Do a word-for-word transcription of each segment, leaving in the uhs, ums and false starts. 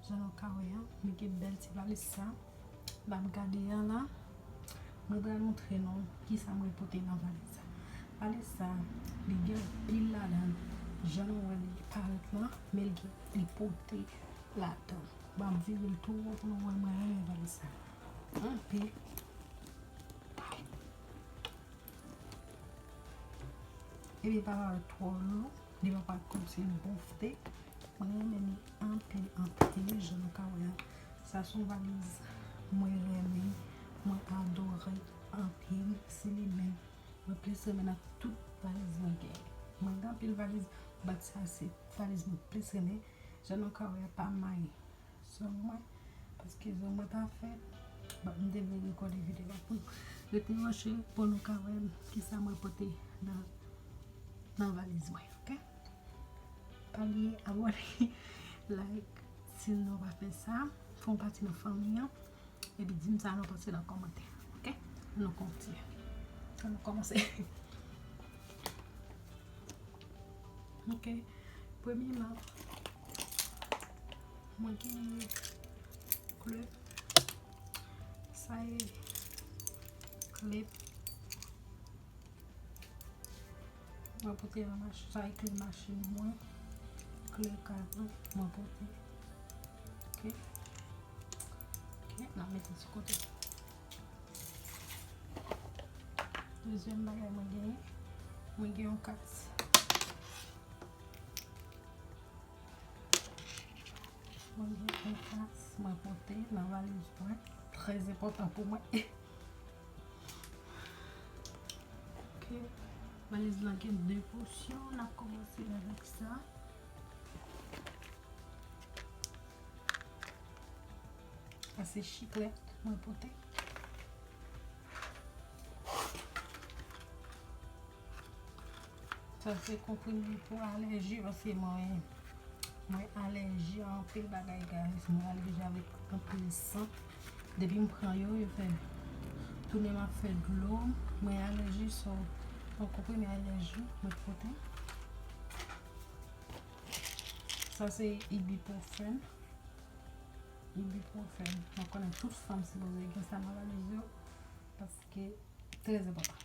Jan nou ka wè an, mwen gen bèl ti valiz sa. N ap gade an la. Mwen pral montre nou kisa mwen pote nan valiz sa. Valiz sa, li gen anpil ladan l. Jan nou wè li parèt lan, men li gen, li pote ladan l. Bon, m ap vire l tou wo pou nou wè mwen renmen valiz sa. Anpil. Epi pa parèt twò lou, li pa parèt kòmsi l gonfle. Mwen renmen li anpil, anpil, jan nou ka wè a. Sa se yon valiz mwen renmen, mwen adore anpil. Se li menm mwen plis renmen nan tout valiz mwen genyen. Mwen gen anpil valiz, but sa se valiz mwen plis renmen. Jan nou ka wè a, pa may zong mwen, paske zong mwen pa fèt. But m te vle rekòde videyo a pou rete branche pou nou ka wè kisa mwen pote nan, nan valiz mwen, oke? Pa bliye abòne, like, si nou pa fè sa, fè yon pati nan fanmi an, epi di m sa nou panse nan kòmantè, oke? Nou kontinye. Ann nou kòmanse. Oke. Premyeman, mwen gen klè. Sa e klè. Mwen pote nan machin, sa e klè machin mwen. Klè kay mwen, mwen pote. Oke. Oke, n ap mete sou kote. Dezyèm bagay mwen genyen, mwen gen yon kat. Mwen gen yon kat mwen pote nan valiz mwen. Trè enpòtan pou mwen. Oke. Valiz lan gen de pòsyon. N ap kòmanse avèk sa. Sa se chiklèt mwen pote. Sa se konprime pou alèji, paske mwen, mwen alèji a anpil bagay, guys. Mwen alèji avèk anpil sant. Depi m pran yo, yo fè tounen m ap fè dlo. Mwen alèji, so, yon konprime alèji mwen pote. Sa se ibuprofen. Ibuprofen. Mwen konnen tout fanm sipoze gen sa nan valiz yo, paske trè enpòtan.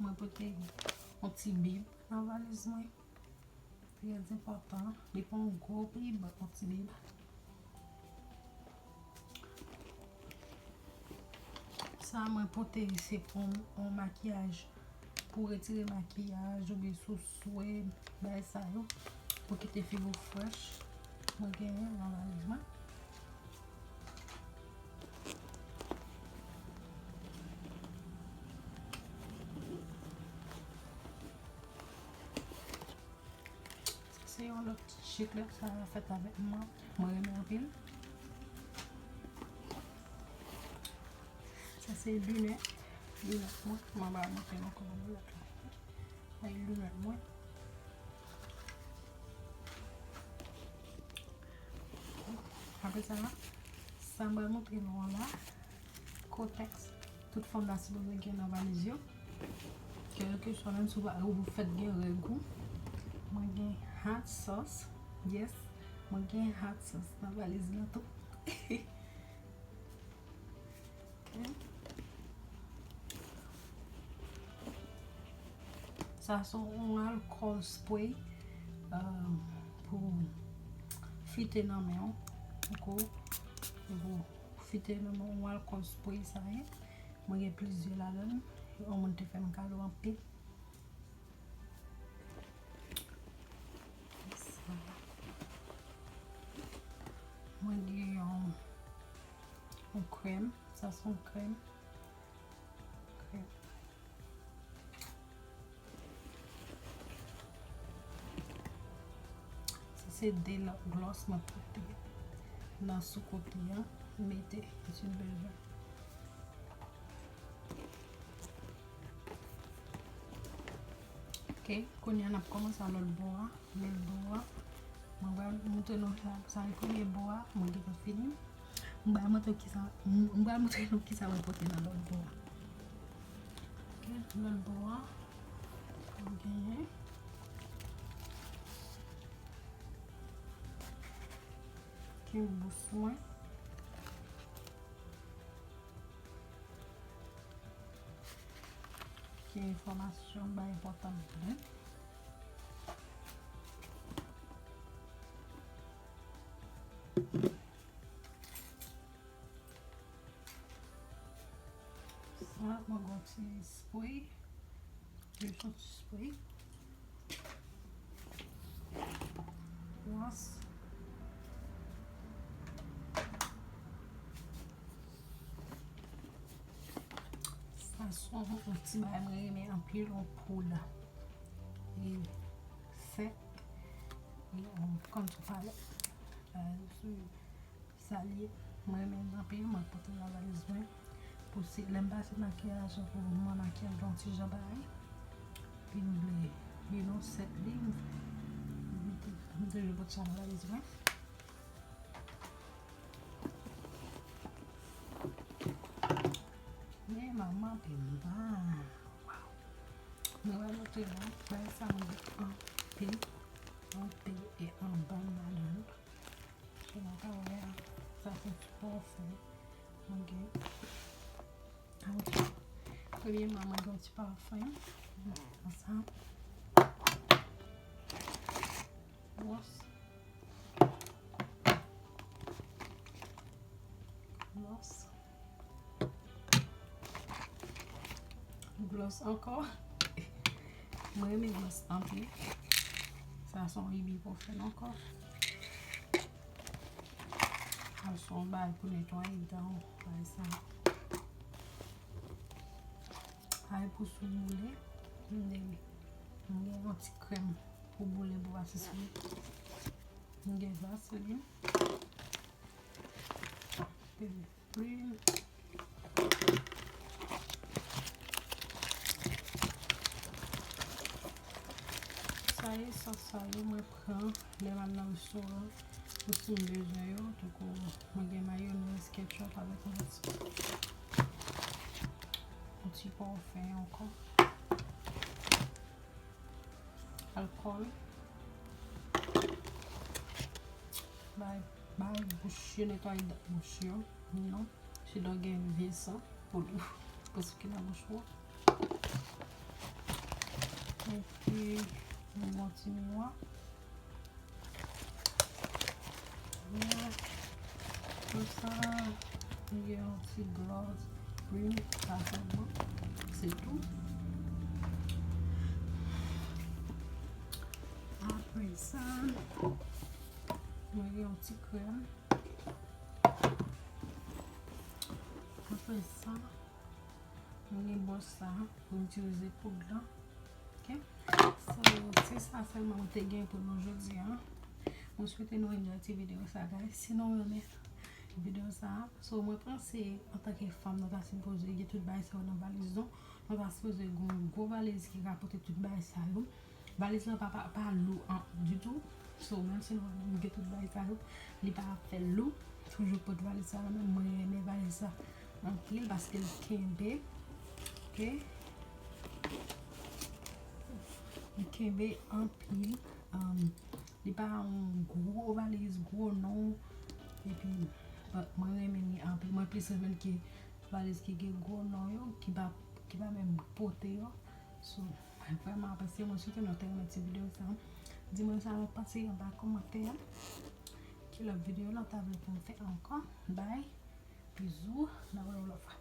Mwen pote yon ti bib nan valiz mwen. Trè enpòtan. Li pa yon gwo bib, yon ti bib. Sa mwen pote se pou yon makiyaj, pou retire makiyaj oubyen sou swe, bagay sa yo, pou kite figi w fresh. Mwen genyen nan valiz mwen. Se yon lòt chiklèt, sa fèt avèk mwen. Mwen renmen anpil. Sa se linèt. Linèt mwen. Mwen ba montre nou kòman linèt la. Ay, linèt mwen. Apre sa, sa mwen montre nou an la. Kotèks. Tout fanm la sipoze gen nan valiz yo. Kèlkeswa, menm si w pa, ou fèk gen règ ou. Mwen gen hot sauce. Yes. Mwen gen hot sauce nan valiz lan tou. Ok. Sa se yon alkòl spray, euh, pou fite nan men w. Pou, pou fite nan men w, yon alkòl spray sa ye. Mwen gen plizyè ladan l. Yon moun te fè m kado anpil. Mwen gen yon, yon krèm. Sa se yon krèm. Krèm. Sa se de lòt glòs mwen pote nan sou kote a. Mete si bezwen. Ok, kounye a n ap kòmanse a lòt bò a. Lòt bò a. Mwen pral montre nou sa, sa e premye bò a, mwen gentan fini. Mwen pral montre kisa, mwen pral montre nou kisa mwen pote nan lòt bò a. Ok, lòt bò a. Mwen genyen. Yon bous mwen. Ki enfòmasyon bay enpòtans mwen. Sa, mwen gen yon ti spray. Jis yon ti spray. Wans. Sa se yon ti bagay mwen renmen anpil, yon poud. Li sèk. Li, um, kòm ti palèt. Sa li ye. Mwen renmen l anpil, mwen pote l nan valiz mwen. Pou si lè m pase makiyaj, pou mwen makiyaj yon ti jan bagay. Pi m vle, you know, sèt li, m, m, m toujou pote sa nan valiz mwen. Men manman pi m ba. Waw. Mwen wè montre nou, bagay sa mwen gen anpil, anpil e anbann ladan l. Ke nou ka wè a, sa se ti pòfè. Mwen gen. Premyèman, mwen gen yon ti pafè. Sa. Gloss. Gloss. Gloss ankò. Mwen renmen gloss anpil. Sa se yon ibuprofen ankò. Sa se yon bagay pou netwaye dan w, bagay sa. Bagay pou sou boule. M gen, m gen yon ti krèm pou boule, pou pase sou li. M gen vaseline. Pil. Sa ye, sa, sa yo mwen pran lè m al nan restoran pou si m bezwen yo. Tankou mwen gen mayonèz, ketchup avèk yon ti, yon ti pòfen ankò. Alkòl. Bay, bay bouch yo, netwaye bouch yo. Non. Sinon gen vye san pou, pou sou ki nan bouch ou. Epi, yon bon ti miwa. Apre sa, m gen yon ti gloss cream, sa sèlman. Se tou. Apre sa, mwen gen yon ti krèm. Apre sa, mwen gen bwòs sa pou m itilize poud lan. Ok? So, se sa sèlman mwen te gen pou nou jodi a. Mwen swete nou enjoy ti videyo sa, guys. Si nou renmen videyo sa, so, mwen panse, antanke fanm, nou ta sipoze gen tout bagay sa yo nan valiz nou. Nou ta sipoze gen yon gwo valiz ki ka pote tout bagay sa yo. Valiz lan pa, pa, pa lou an, ditou. So, menm si nou gen tout bagay sa yo, li pa ap fè l lou. Toujou pote valiz sa yo, men mwen renmen valiz sa anpil paske l kenbe. Ok? Li kenbe anpil. Um, li pa yon gwo valiz, gwo non. Epi, but mwen renmen li anpil. Mwen plis renmen l ke valiz ki gen gwo non yo, ki pa, ki pa menm pote yo. So, mwen vrèman apresye, mwen swete nou te renmen ti videyo sa. Di mwen sa nou panse anba kòmantè a. Ki lòt videyo nou ta vle pou m fè ankò? Bye. Bizou. N ap wè yon lòt fwa.